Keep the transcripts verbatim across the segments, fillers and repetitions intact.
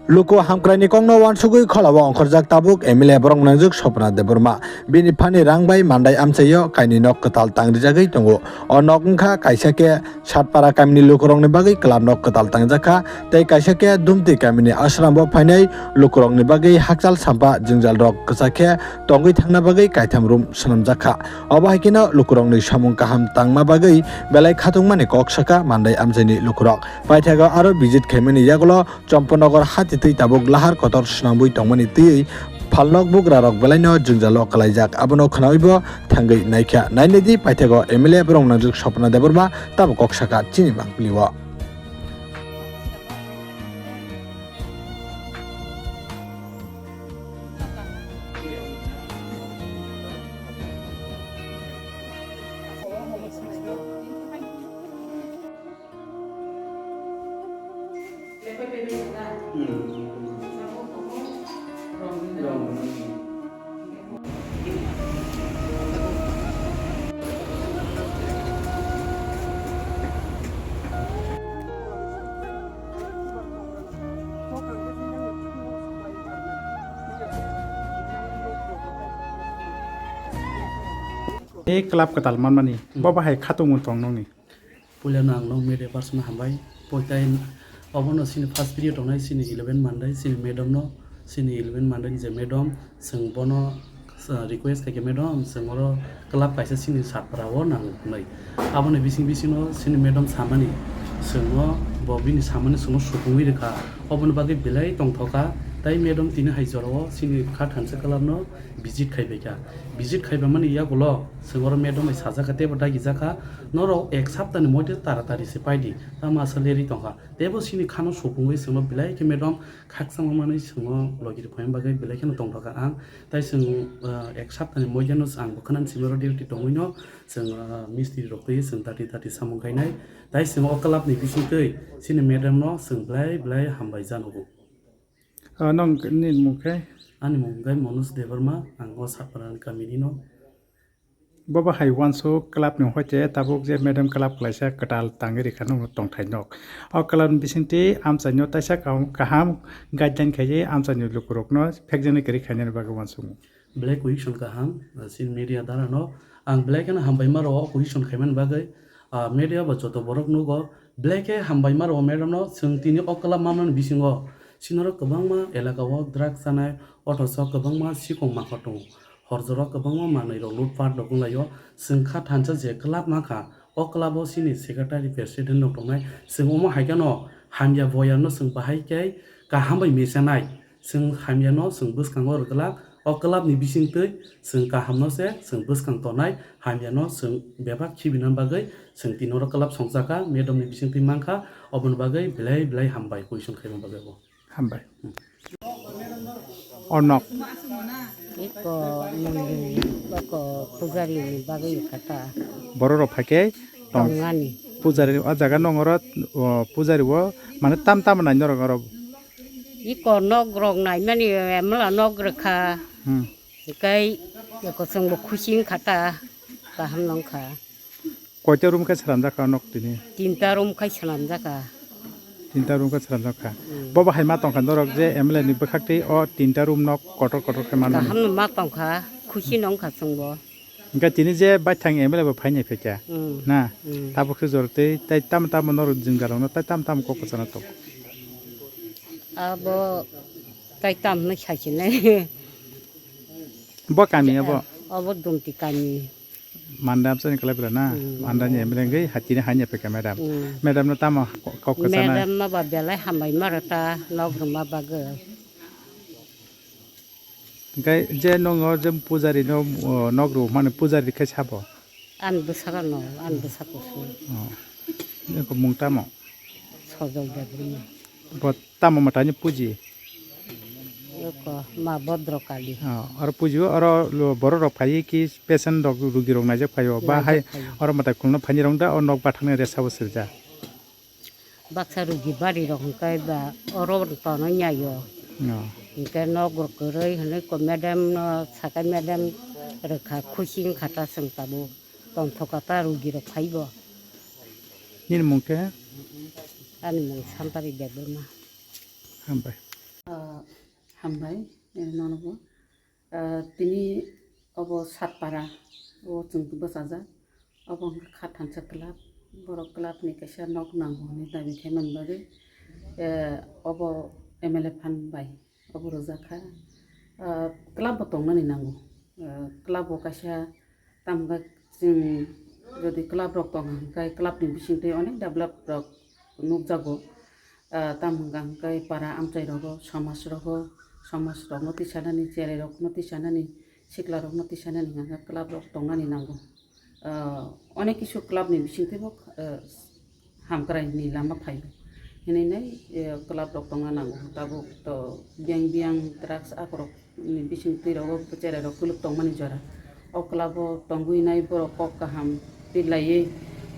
Luku hamkraini kokno uansugwi kholao ongkhorjak tabuk M L A borok nangjak Swapna Debbarma. Bini phani rang bai mandai amchaio kainwi nok kwtal tangrijagwi tongo. O nok wngkha kaisa khe Satpara kamini lukurokni bagwi kwlap nok kwtal tangjakha, tei kaisa khe Dumti kamini ashrambo phainai lukurokni bagwi hakchal sampa jwngjalrok kwchak khe tongwi thangna bagwi kaitham room swnamjakha. Obo hai kheno lukurokni samung kaham tangma bagwi belai khatungmani kok saka mandai amchaini lukurok. Paithago aro visit khaimani yagulo Champanagar hati twi tabuk lahar kotor swnambwi tongmani twiwi phalnok bugrarok belaino jwngjalo kwlaijak. Abono khwnawibo thangwi naikha. Nainai di paithago M L A borok nangjak Swapna Debbarma tamo kok saka chini mangpili o. Tei club kwtal manmani, hmm, bo bahai khatungmung tong nokni. Puilano ang nok media person hambai. Poitai obono sini first video tongnai sini eleven mandai sini madam no, sini eleven mandai ni je madam, chwng bono, uh, request khaikhe madam, chwng oro club kaisa sini Satpara o nang hwnwi. Aboni bising bisingo sini madam samani chwngno bo bini samani chwngno supungwi rwkha. Oboni bagwi belai tongthokha. Tai madam tini hai jorao sini kha thansa club no visit khai baikha. Visit khai bamani yagulo chwng oro madam bai sajakha teibo dagijakha, "Norok ek saptani moide taratari se paidi, tamo aswk leri tongkha." Teibo sini khano supungwi chwngno belai khe madam khakchangma manwi chwngno logi rwphaiya bagwi belai kheno tongthokha ang. Tai chwng, ah, ek saptani moideno ang bwkhwnani simi oro duty tongwino chwng, ah, mistri rok twi chwng dati dati samung khainai. Tai chwng o club ni bisingtwi chini madam no chwng belai belai hambai janogo. Ah, nong ni mung khe? Ani mung khe Manoj Debbarma, ang o Satparani kamini no. Bo bahai uansuk club ni hoite tabuk je madam club klaisa kwtal tangwi rikha nokno tongthai nok. O club ni bisingtwi amchaino taisa kaham, kaham guideline khaiwi amchaini lukurokno phekjaknai kwrwi khainani bagwi uansukmung. Belai question kaham, ah, chini media dara no ang belai kheno hambai ma rwo question khaimani bagwi, ah, media bo joto borok nugo, belai khe hambai ma rwo madam no, chwng tini o club manmani bisingo chini oro kwbangma elaka o drugs chanai, othocho kwbangma sikong mangkhor tongo, hor jora kwbangma manwi rok lutpat rok wnglaio, chwng kha thansa je club mankha, o club o chini secretary president rok tongnai, chwng omo hai kheno hamya boyar no chwng bahai khe kaham bai mechanai. Chwng hamyano chwng bwskango rwglak, o club ni bisingtwi chwng kahamno se chwng bwskang tonai, hamyano chwng bebak khibina bagwi chwng tini oro club songchakha, madam ni bisingtwi mankha, oboni bagwi belai belai hambai question khaima bagwi bo. Hambai. O nok. Iko mundri, iko pujari ni bagwi kata. Borok rok phaikhe tong-, tongani. Pujari o jaga nong oro, o pujari o mane tam tam nai norok oro. Iko nok rok naimani emla nok rwkha. Hmm. Tei eko chwngbo khuchi wngkha ta, kaham nw wngkha. Koita room khe swnamjak kha nok tini? Tinta room khe swnamjak kha. Tinta room khe swnamjak kha. Hmm. Bo bahai ma tongkha norok je M L A ni bwkhak tei o tinta room nok kotor kotor khe manmani? Kaham nw ma tongkha, khuchi nw wngkha chwngbo. Hingke tini je baithang M L A bo phainai phaikha, hmm, na? Hmm. Tabuk khe jor tei tai tamo tamo norok jwngjalrokno tai tamo tamo kok kwchana tongo. Abo tai tamo hinwi saichilai. Bo kami abo? Abo Dumti kami. Manda amchani kwlai bwla na? Hmm. Manda ni M L A wngwi hai tini haino phaikha madam. Hmm. Madam no tamo kok kwchana? Madam no ba belai hambai ma rwta nok rwma bagwi. Hingke je nongo je pujari no, o, nok rw mani pujari khe sabo? Ani bwsakano, ani bwsako se. O. Eko mung tamo? Sojol Debbarma. Bo tamo mwtaini puji? Eko ma Bhodro Kali. O, oro puji o, oro lo-, borok rok phai ki patient rok, rugi rok naijak phai o. Ba hai naijak phai o. Oro mwtai khulno phaini rong da, o nok bathakni resa bo sirja. Baksa rugi bari rok hwnkhe ba oro tono nyaio. No. Hwnkhe nok rok kwrwi hwnwi ko madam no sakai madam rwkha khusi wngkha ta chwng tabuk tongthokha ta rugi rok phaibo. Nini mung khe? Ani mung Sampari Debbarma. Hambai. Ah, hambai, eh, nono bo. Ah, tini obo Satpara, o chwng bwsajak. Obo wngkha kha thansa club. Borok club ni kaisa nok nango hinwi dabi khaimani bagwi, eh, obo M L A phan bai obo rwjak kha. Ah, club bo tongnani nango. Ah, club bo kaisa, tamo hwnkhe chwng jodi club rok tong hwnkhe club ni bisingtwi onek develop rok nukjago. Ah, tamo hwnkha hwnkhe para amchai rogo, somaj rogo, somaj rokno tisanani, cherai rokno tisanani, sikla rokno tisanani hwnkha hwnkhe club rok tongnani nango. Ah, onek kisu club ni bisingtwi bo, ah, hamkrai ni lama phaio hinwi nai, eh, club rok tongna nango. Tabuk to biyang biyang drugs akorok ni bising twi rogo cherai rok kuluk tongmani jora. O club o tongwi nai borok kok kaham twi laiwi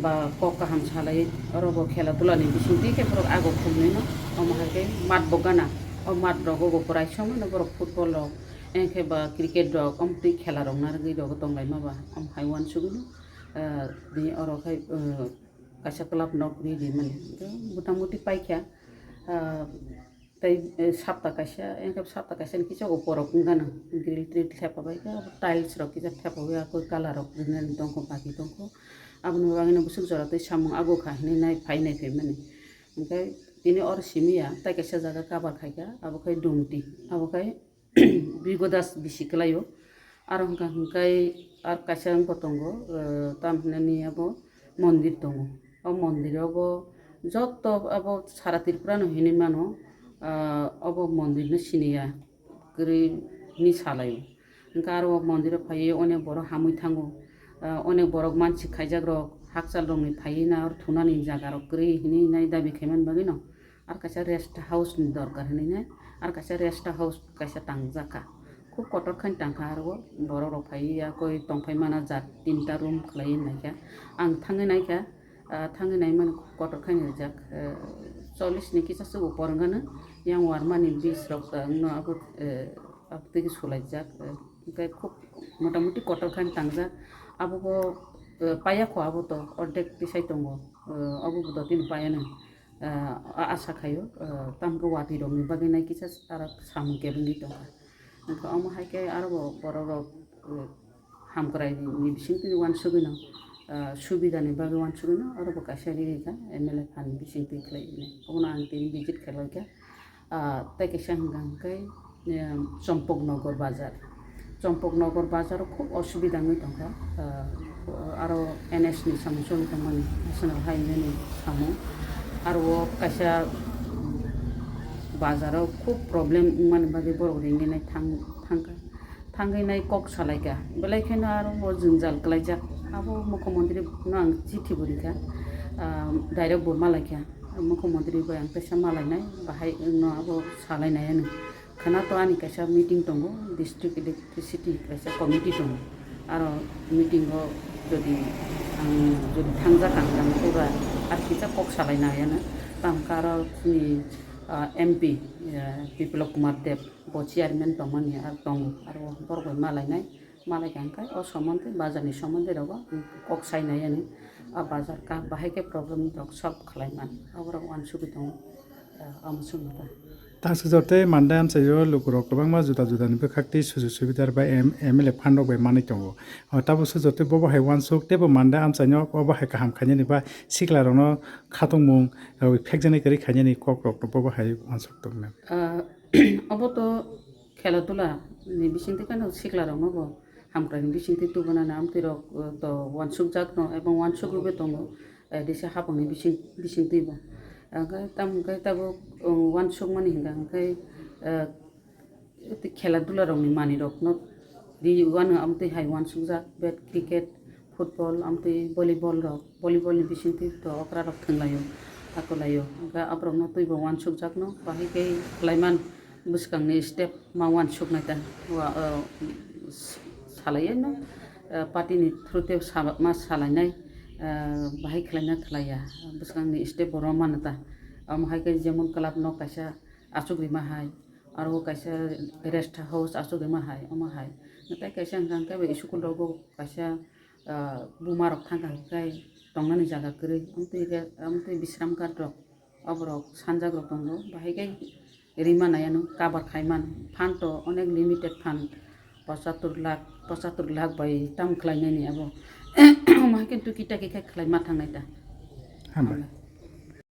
ba kok kaham salaiwi oro bo khela dula ni bising twi khe borok ago khumlwi no. Omo hai khe mat bo gana, o mat rogo bo kwrai somano borok football rok, enkhe ba cricket rok, omo twi khela rok narwgwi rogo tong lai ma ba, omo hai uansugwi no, eh, bini oro khai, eh, kaisa club nok ri rimani. Hwnkhe motamuti paikha, ah, tei, eh, sapta kaisa, engkhe sapta kaisa ni kisa upor rok wngkha no, grill trill thepa baikha, tiles rok kisa thepa bai, akoi colour rok rinani tongkho, bagi tongkho. Aboni bagwi no bwswk jora tei samung ago kha hinwi nai phai nai phaimani. Hwnkhe tini oro simi ya, tei kaisa jaga cover khaikha, abo khai Dumti, abo khai Bigodas bisi kwlaio. Aro hwnkha hwnkhe ar kaisa wngkha tongo, eh, tam hinani abo mondir tongo. O mondirogo joto abo sara Tripurano hinwi mano, ah, obo mondirno siniya kwrwi hinwi salaio. Hwnkhe aro o mondiro phaiwi onek borok hamwi thango. Ah, onek borok mansik khaijakrok hakchalrokni phaiwi na aro thunani jagarok kwrwi hinwi nai dabi khaimani bagwino. Ar kaisa rest house ni dorkar hinwi nai, ar kaisa rest house kaisa tangjak kha. Khub kotor khe tang kha aro borok rok phai ya koi tong phai mana jat tinta room khlai naikha. Ang thangwi naikha, ah, thangwi naimani khub kotor khe rijak. Eh, chollish ni kisa se upor wngkha no, yang warmani bis rok no abo, eh, abo twi sulaijak. Eh, hwnkhe khub motamuti kotor khe tangjak. Abo bo, eh, paya kho abo to ordek tisai tongo. Eh, abo bo dotino paya no. Ah, a-, asa khaio, ah, tamkhe watwi rokni bagwi nai kisa aro samung kebengwi tongkha. Hwnkhe omo hai khe aro bo borok rok, ah, hamkrai ni bisingtwi uansugwino, ah, subida ni bagwi uansugwino aro bo kaisa riri kha M L A phan bisingtwi khlai hwnwi. Obono ang tini visit khlai kha. Ah, tei kaisa hwnkha hwnkhe, em, Chompoknogor bazar. Chompoknogor bazar o khub osubida wngwi tongkha. Ah, aro N H ni samung choli tongmani, National Highway ni samung. Aro o kaisa, mm, bazar o khub problem wngmani bagwi borok ringwi nai thang-, thangkha. Thangwi nai kok salaikha. Belai kheno aro o jwngjal kwlaijak. Abo mukhyamantri no ang chithi bo rikha. Ah, direct bo malaikha. Mukhyamantri bai ang teisa malainai, bahai no abo salainai ano. Khana to ani kaisa meeting tongo, district electricity kaisa committee tongo. Aro meeting o jodi ang jodi thangjak ang tang khe ba ar kisa kok salai nai ano. Tang khe aro chini, ah, M P, ah, Biplab Kumar Deb bo chairman tongmani ar tongo. Aro borok bai malainai, malai kha hwnkhe o somontwi bazar ni somontwi rogo kok sai nai ano. A bazar kha bahai khe problem rok solve khlai man. Abo rok uansugwi tongo. Ah, omo chwng ta. Tang sujor tei mande amchaio lukurok kwbangma juda judani bwkhak tei sujuk subidar bai M-, M L A phan rok bai manwi tongo. O tabuk sujor tei bobo hai uansuk tei bo mande amchaino obo hai kaham khainani ba sikla rokno khatungmung, ah, phekjaknai kwrwi khainani kok rokno bobo hai uansuk tongmani. Ah, obo to khela dula ni bisingtwi kheno sikla rokno bo hamkrai ni bisingtwi tubunani amtwi rok, ah, to uansuk jakno ebong uansuk rwgwi tongo. Eh, disa hapang ni bising, bisingtwi bo. Hwnkhe tamo hwnkhe tabuk, um, uansukmani hwnkha hwnkhe, eh, tei khela dula rokni manwi rokno ri uano amtwi hai uansukjak, bat, cricket, football, amtwi volleyball rok, volleyball ni bisingtwi to okra rok thwnglaio, hakulaio. Hwnkhe aborokno twibo uansukjakno bahai khe khlaiman. Bwskangni step ma uansuknai ta, wa, uh, s-, salaiyano, uh, party ni through te saba-, ma salainai, uh, bahai khlaina khlaiya, bwskangni step bo romano ta. Omo hai khe jemon club nok kaisa achuk rima hai, aro kaisa rest house achuk rima hai, omo hai. Tei kaisa hwnkha hwnkhe bai school rogo kaisa, uh, buma rok thangkha hwnkhe tongnani jaga kwrwi, amtwi re-, amtwi bisram ghat rok, oborok sanjak rok tongo, bahai khe rima nai ano cover khai man. Fund to onek limited fund, pochattor lakh, pochattor lakh bai tam khlai nai ni abo. Omo hai khe tuki taki khe khlai ma thang nai ta. Hambai.